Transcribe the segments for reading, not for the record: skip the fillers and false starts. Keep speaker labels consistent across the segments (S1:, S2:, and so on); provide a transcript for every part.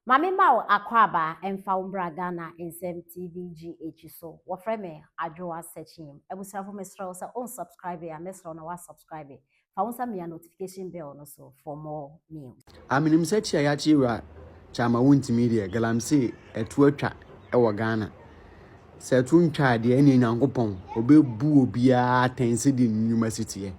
S1: Ma me ma wo akwaaba mfa wo mbra Ghana Nsɛm TV GH so. Wɔfrɛ me Adwoa Sekyim. Abusuafo mesrɛ wo sɛ unsubscribe a mesrɛ wo na wasubscribe. Fa wo nsa mia notification bell no so for more news.
S2: Amenim sɛ kye a yɛakye wura Kyama wontumi deɛ galamsey ɛto atwa wɔ Ghana. Sɛ ɛto ntwa a deɛ ɛneɛ Nyankopɔn ɔbɛbu obiara atɛn sɛdeɛ ne nnwuma si teɛ.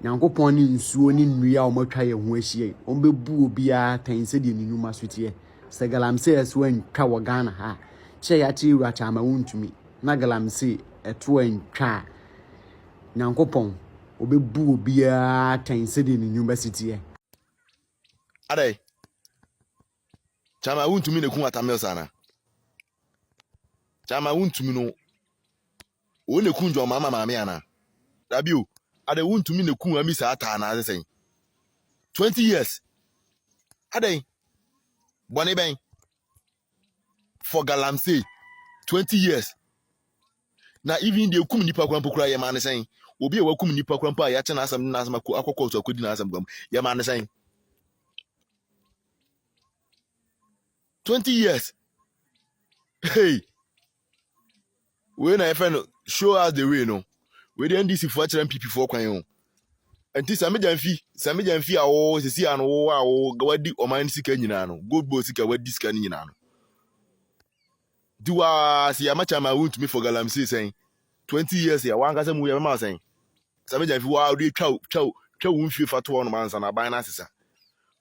S2: Nyankopɔn ne nsuo ne nnua a wɔatwa yɛn ho ahyia yi, wɔbɛbu obiara atɛn sɛdeɛ ne nnwuma so teɛ. Sɛ galamsey ɛso antwa wɔ Ghana ha a, kyɛ yɛakye wura Kyama wontumi na galamsey ɛto antwa a, Nyankopɔn ɔbɛbu obiara atɛn sɛdeɛ ne nnwuma si teɛ.
S3: Adɛn? Kyama wontumi na ekum Atta Mills ana? Kyama wontumi no wɔn na ekum John Mahama maame ana? Dabi o, adɛn wontumi na ekum Amisa Atta ana ase sɛn? 20 years. Adɛn? Bɔne bɛn? For galamsey 20 years. Na even deɛ ekum nipa kora mpo kora yɛ maa ne sɛn? Obi a wakum nipa kora mpo a yɛakyɛ n'asɛm de n'asɛm akɔ akɔ kɔɔto akɔdi n'asɛm kora mpo yɛ maa ne sɛn? 20 years. Hey, wei na yɛfrɛ no show us the way no. Wei deɛ NDC foɔ akyerɛ NPP foɔ kwan o. Nti Sammy Gyamfi, Sammy Gyamfi a wo sisi ano wo a wo wadi ɔman sika nyinaa no, gold board sika wadi sika no nyinaa no. Nti waa si ama chama wontumi for galamsey sɛn 20 years a wankasa mu yɛbɛma sɛn Sammy Gyamfi waa wode twa twa twa wo mfie fa to hɔ nom ansa na aban no asesa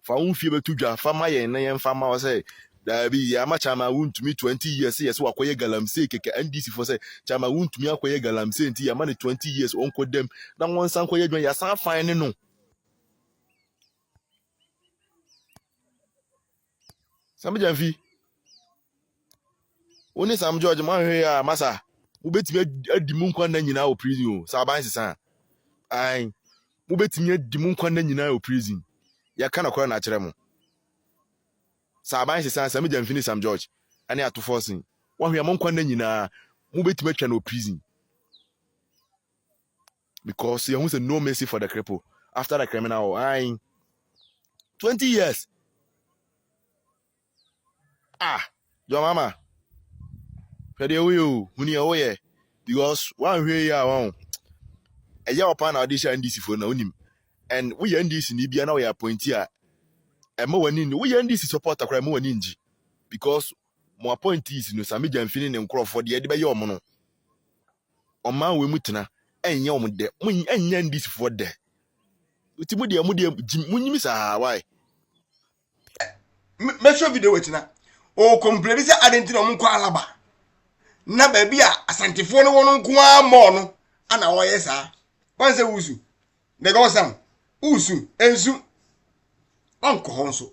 S3: fa wo mfie bɛto dwa fa ma yɛn na yɛmfa ma wo sɛ daabi yɛ ama chama wontumi 20 years yɛ sɛ wakɔyɛ galamsey kɛkɛ NDC fo sɛ chama wontumi akɔyɛ galamsey nti yɛama no 20 years ɔnkɔ dɛm na wɔnsan kɔyɛ adwuma yɛasan fan ne no Sammy Gyamfi, wo ne Sam George mo ahwɛ a masa mobɛtumi adi mo nkwa nna nyinaa wɔ prison o sɛ aban sesa a ae mobɛtumi adi mo nkwa nna nyinaa wɔ prison yɛka nɔkorɛ na akyerɛ mo sɛ aban sesa a Sammy Gyamfi ne Sam George ɛne Ato Forson wɔahwɛ a mo nkwa nna nyinaa mobɛtumi atwa no wɔ prison because yɛhu sɛ no mercy for the cripple after the criminal ae 20 years ah John Mama hwɛ deɛ woyɛ o hu deɛ woyɛ because woanhwɛ yi a wɔn ɛyɛ ɔpa na ɔde hyɛ NDC foɔ na wonim and woyɛ NDC ni bia na woyɛ appointee a ɛma w'ani nnye woyɛ NDC supporter koraa ɛma w'ani ngye because mo appointees no Sammy Gyamfi ne ne nkorɔfoɔ deɛ ɛde bɛyɛ ɔmo no ɔman wei mu tena ɛnyɛ wɔn dɛ mo ɛnyɛ NDC foɔ dɛ nti mo deɛ mo deɛ gyim mo nyimi saa why.
S4: Mɛhwɛ video wɔ kyina o complain sɛ ade nti na wɔn nkɔ alaba na baabi a asantefoɔ no wɔ no nko ara mɔɔ no ana wɔyɛ saa wɔn sɛ wusu the godson wusu nsu ɔnkɔ hɔ nso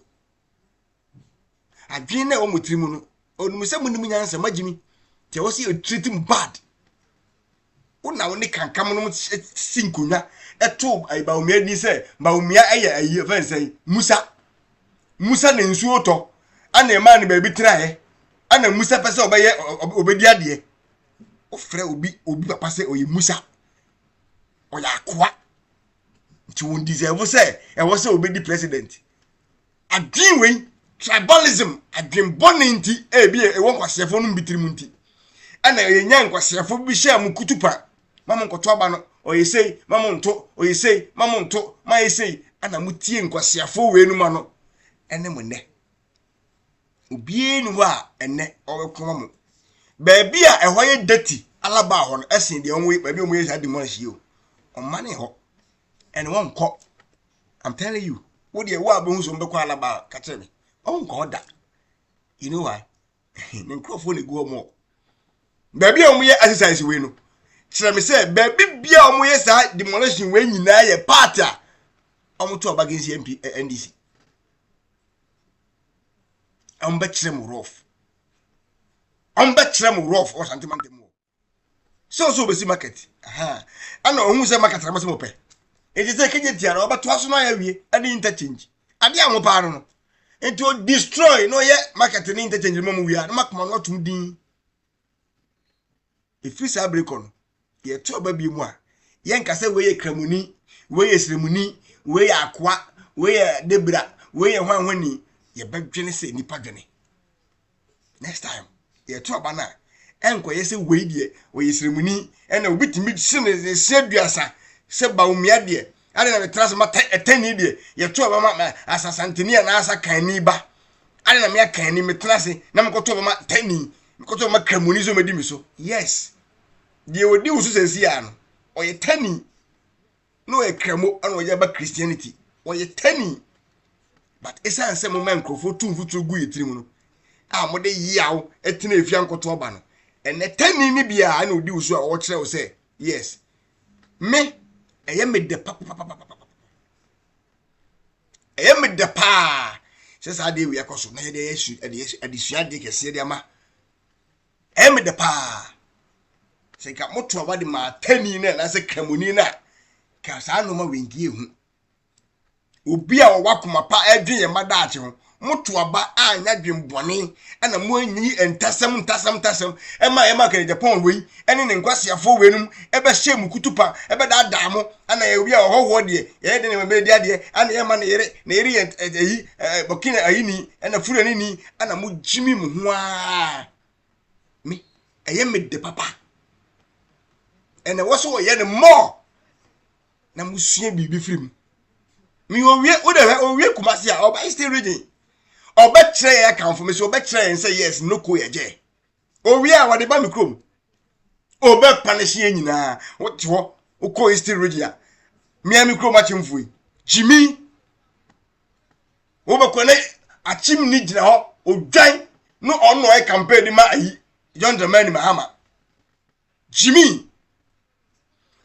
S4: Adwene no a ɛwɔ mo tiri mu no, ɔnim sɛ monim nyansa, moagye mi. Nti ɛwɔ sɛ yɛ mu bad. Wo na wo ne kankam nom si nkonnwa ɛto ayi Bawumia din sɛ Bawumia ɛyɛ ayi ɛfɛn sɛ Musa. Musa na nsuo tɔ ɛna ɛmaa no baabi tenaeɛ ɛna Musa pɛ sɛ ɔbɛyɛ ɔbɛdi adeɛ. Wofrɛ obi obi papa sɛ ɔyɛ Musa. Ɔyɛ akoa. Nti wɔn deserve sɛ ɛwɔ sɛ ɔbɛdi president. Adwene wei, tribalism, adwene bɔne nti, ebi ɛwɔ nkwaseɛfoɔ no bi tirim nti, ɛna yɛnya nkwaseɛfoɔ bi hyɛ mo kutupa, ma mo nkɔto aba no, ɔyɛ sei, ma mo nto, ɔyɛ sei, ma mo nto, ma yɛ sei, ɛna mo tie nkwaseɛfoɔ wei no ma no, ɛne mo nnɛ. Obiara ni hɔ a ɛnnɛ ɔbɛko ma mo. Baabi a ɛhɔ yɛ dirty alaba hɔ no, ɛsen deɛ wɔn baabi a wɔyɛ saa demolish yi o. Ɔmane hɔ, ɛne wɔn nkɔ. I'm telling you. Wo deɛ wo a bɛhu sɛ wɔbɛkɔ alaba ka kyerɛ me. Ɔnkɔ hɔ da. You know why? Ne nkurɔfoɔ na egu hɔ mɔ. Baabi a wɔyɛ exercise wei no, kyerɛ me sɛ baabi bia a wɔyɛ saa demolition wei nyinaa yɛ part a wɔto aba against MP, eh, NDC. Wɔbɛkyerɛ mo rough. Wɔbɛkyerɛ mo rough wɔ Santemantam mu. Sɛ ɔsɛ ɔbɛsi market ɛna ɔhu sɛ market na mo sɛ mo pɛ nti sɛ kegye tia no ɔbɛtoa so no ayɛ awie ɛne interchange adeɛ a mo paa no no nti o destroy na ɔyɛ market ne interchange no ma mo wie a na makoma no atum din ɛfiri saa bere kɔ no yɛto aba bi mu a yɛnka sɛ wei yɛ kramoni wei yɛ sremuni wei yɛ akoa wei yɛ debra wei yɛ hwanhwani. Yɛbɛdwene sɛ nnipa dwene. Next time yɛto aba no a, ɛnkɔyɛ sɛ wei deɛ ɔyɛ sremuni ɛna obi tumi si ne ne se aduasa sɛ Bawumia deɛ ade na metra se ma ɛtɛni deɛ yɛto aba ma asasanteni anaasɛ kanni ba ade na mea kanni metena ase na mekɔto aba ma tɛni mekɔto aba ma kramoni sɛ ɔmɛdi me so. Yes, deɛ ɔdi wo so sɛsi a no ɔyɛ tɛni na ɔyɛ kramo ɛna ɔyɛ ba Christianity ɔyɛ tani but ɛsiane sɛ moma nkurɔfoɔ tu mfuturo gu yɛ tirim no a mode yaw ɛtena efia nkoto ɔba no ɛnɛ tani ne biara ɛna ɔdi wo so a ɔkyerɛ wo sɛ yes me ɛyɛ me dɛ papapapapa ɛyɛ me dɛ paa sɛ saa adeɛ wei akɔ so na yɛde yɛ adesua adeɛ kɛseɛ de ama Ɛyɛ me dɛ paa. Sɛ nka moto aba de maa tani no anaasɛ kramoni no a, ka saa nneɛma wei nka yɛhu. Obi a ɔwɔ akoma pa ɛdwen yɛn mma daakye ho. Moto aba a anya dwen bɔne ɛna moanyi ntasɛm ntasɛm ntasɛm ɛma ɛma kɛnɛ Japan wei ɛne ne nkwaseafoɔ wei nom ɛbɛhyɛ mu kutupa ɛbɛdaadaa mo ɛna yɛ obi a ɔhɔhoɔ deɛ yɛyɛ de ne mɛmɛ di adeɛ ɛna yɛma ne yere ne yere yɛ ɛyi Burkina ayini ɛna Fulani ni ɛna mo gyimi mo ho aa me ɛyɛ me de papa ɛna ɛwɔ so wɔyɛ no more na mo sua biribi firi mu me owie wo de hwɛ owie Kumasi a ɔba Eastern region ɔbɛkyerɛ yɛn akanfo me so ɔbɛkyerɛ yɛn sɛ yes no ko yɛ gyɛ owie a wɔde ba me kurom ɔbɛ punish yɛn nyinaa wote hɔ wokɔ Eastern region a mmea me kurom akyemfo yi gyimi Wobɛkɔ ne akyim ni gyina hɔ odwan no ɔno ɔyɛ campaign de ma ayi John Dramani Mahama. Jimmy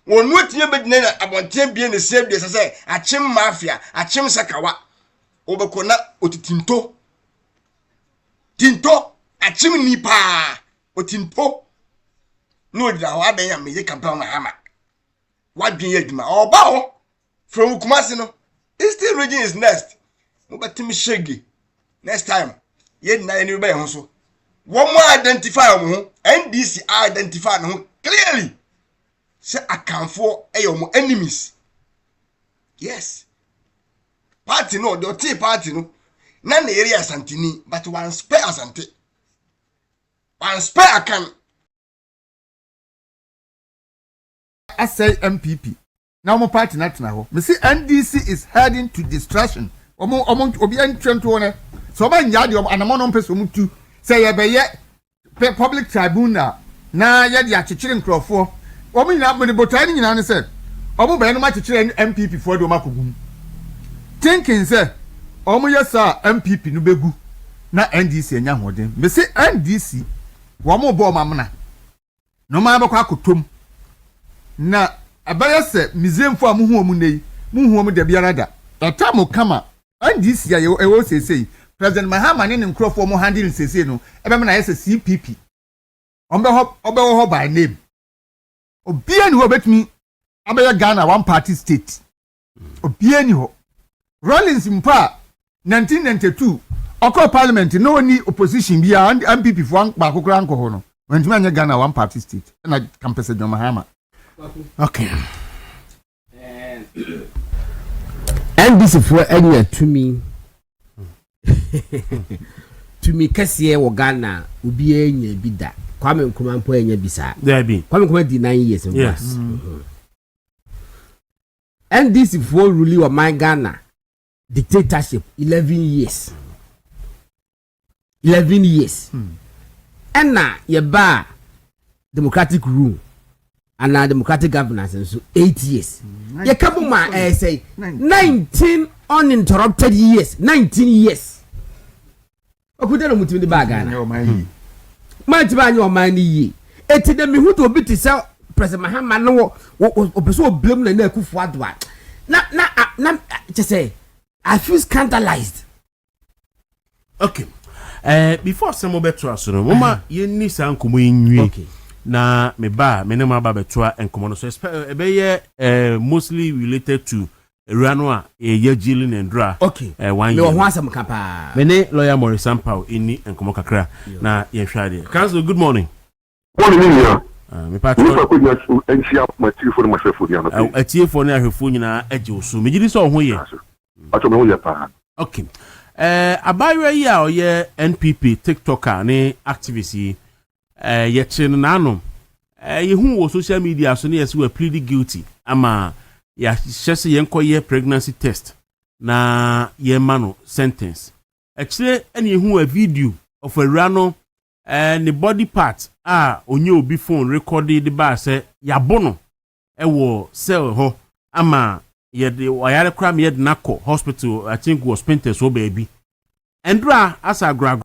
S4: wɔn no atumi abɛgyina na abɔnten bie ne se aduasa sɛ akyem mafia akyem sakawa wobɛkɔ na ɔtitinto tinto akyem ni paa ɔtinto na ɔgyina hɔ adɛn a meyɛ campaign Mahama wadwen yɛ adwuma ɔba hɔ From Kumasi no, Eastern region is next. Mobɛtem shege next time. Yɛn nyinaa yɛn ani bɛba yɛn ho so. Wɔn a identify wɔn ho, NDC identify ne ho clearly sɛ Akanfoɔ yɛ wɔn enemies. Yes. Party no, ɔde ɔtee party no, na ne yere yɛ Asanteni, but one spare Asante. One spare Akan.
S5: Asɛe NPP na wɔn party no atena hɔ. Mese NDC is heading to destruction. Wɔn wɔn obi ntwe nto wɔn sɛ wɔn anyaa deɛ wɔn anamɔ no mpɛ sɛ wɔn tu sɛ yɛbɛyɛ public tribunal na yɛde akyekyere nkurɔfoɔ. Wɔn nyinaa mene botae no nyinaa ne sɛ wɔn bɛyɛ no akyekyere NPP foɔ de wɔn akɔgu mu. Thinking sɛ wɔn yɛ saa a NPP no bɛgu na NDC anya ahoɔden. Mese NDC wɔn bɔ wɔn amena. Na wɔn ara bɛkɔ akɔtɔ mu. Na ɛbɛyɛ sɛ Misraimfoɔ a mohu wɔn nnɛ yi, monhu wɔn da biara da. Ɛta mo kama. NDC a yɛwɔ ɛwɔ seesei, President Mahama ne ne nkurɔfoɔ wɔn handle no seesei no, ɛbɛma no ayɛ sɛ CPP. Wɔn bɛhɔ, wɔbɛwɔ hɔ by name. Obiara nni hɔ a obetumi abɛyɛ Ghana one party state. Obiara nni hɔ. Rawlings mpo a 1992 ɔkɔɔ parliament na ɔnni opposition biara, NPP foɔ baako koraa nkɔ hɔ no, wantumi anyɛ Ghana one party state. Ɛna Kampɛsɛ John Mahama.
S6: Okay. NDC foɔ anya tumi tumi kɛseɛ wɔ Ghana obiara nya bi da. Kwame Nkrumah mpo anya bi saa.
S7: Dabi.
S6: Kwame Nkrumah di 9 years.
S7: Yes.
S6: Mm -hmm. NDC foɔ ruli ɔman Ghana dictatorship 11 years. 11 years. Ɛna yɛbaa democratic rule anaa democratic governance nso 8 years. Yɛka bɔ mu a ɛyɛ sɛ 19 uninterrupted years 19 years. Ɔkuta na mutumi de baa Ghana. Mantumi anyɛ ɔman no yie. Eti na mehu de obi te sɛ President Mahama no wɔ ɔpɛ sɛ ɔblame Nana Akufo Addo a na na na kyɛ sɛ I feel scandalized.
S7: Okay. Uh, before sɛ mobɛtoa so no moma yɛnni saa nkɔmmɔ yi nwie
S6: okay.
S7: na meba a me ne mo aba bɛtoa nkɔmmɔ no so ɛbɛyɛ uh, mostly related to awura no a yɛyɛ gyili ne ndora
S6: okay.
S7: uh, one year
S6: mewɔ ho asɛm ka paa
S7: me ne lawyer Maurice Ampaw ɛni nkɔmmɔ kakra na yɛhwɛ adeɛ. Council, good morning.
S8: Morning me nua.
S7: Mepa
S8: Mefa akonnwa so nkyia m'atiefoɔ ne m'ahwɛfoɔ nyinaa anɔpa yi.
S7: Atiefoɔ ne ahwɛfoɔ nyinaa agye wo so. Megye di sɛ wo ho yɛ.
S8: Pakyɛ me ho yɛ paa.
S7: Okay. Abaayewa yi a ɔyɛ NPP TikToker ne activist yi, yɛkyere no n'ano. Yɛhu wɔ social media so ne yɛsɛ wɔ plead guilty ama yɛahyɛ sɛ yɛnkɔyɛ pregnancy test na yɛma no sentence. Akyire ɛna yɛhu a video of awura no ne body part a onye obi phone record de baa sɛ yɛabo no ɛwɔ cell hɔ ama yɛde ɔyare koraa ma yɛde no akɔ hospital, I think wɔ Spintex hɔ baabi. Ɛndora asa agorɔ.